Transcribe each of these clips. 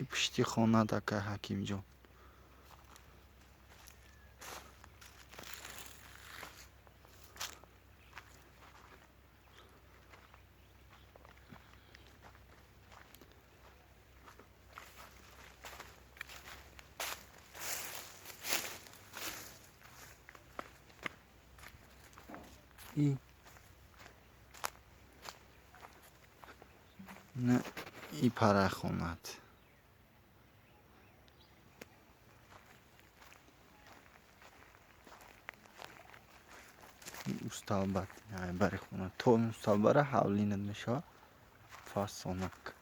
Пушти хонат, акай Ҳакимҷон. И на и параи хонат. Усталбат бари хона то усталбара ҳавлинат мешавад фасонак.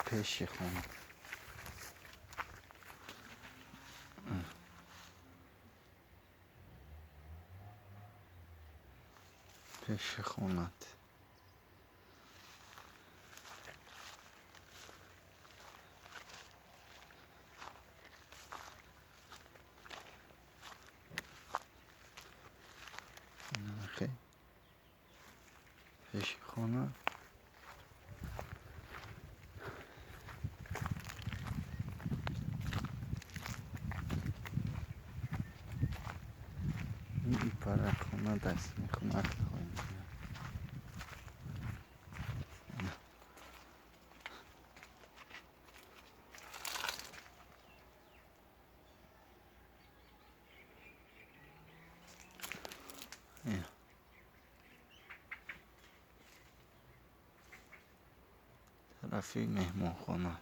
Пеши хона. Пеши хонат. Пеши хона. Параи хона даст мехонад. Тарафи меҳмонхона.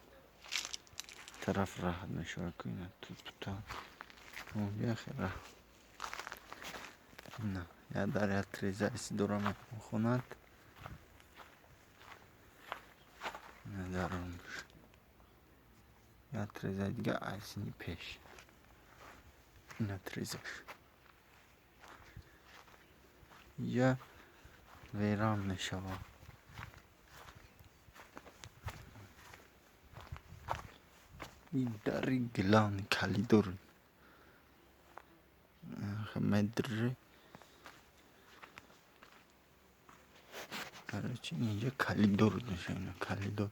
Тараф раҳат мешавад ку ина тут-тута. Яхе раҳ. На, я дар як треза дора меҳмонхонат. На дарунш. Як трезаи дига айсини пеш. Ина трезаш. Я веран мешавад. И дари главный калидор. Медри. Короче, инҷа калидор мешавад, калидор.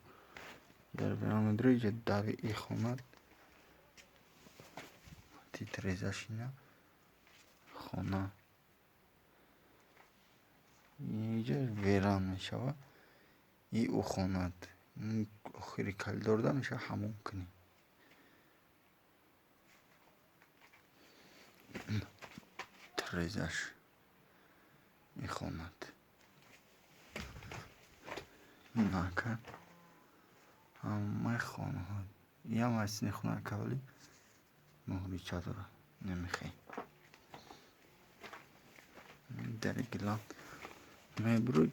Дар веран медри инҷа дари и хона. Трезаш ина хона. Инҷа веран мешавад. И ӯ хонат. Охири калидорда мешавад ҳамом кунӣ. Трезаш и хонат. Инака ҳамаи хонаҳо. Иам айсини хона кавли муҳрича дорад. Намехоҳӣ. Дари гилан мебурӯй.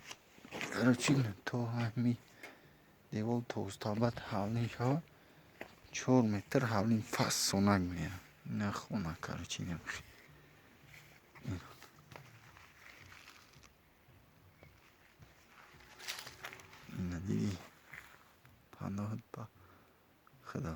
Короче, то ҳами девол то усталбат ҳавлин шавад. 4 метр ҳавлин фасонак меяд. Ина хона, короче, намехоҳӣ. Ина дидӣ? Паноҳат ба Худо.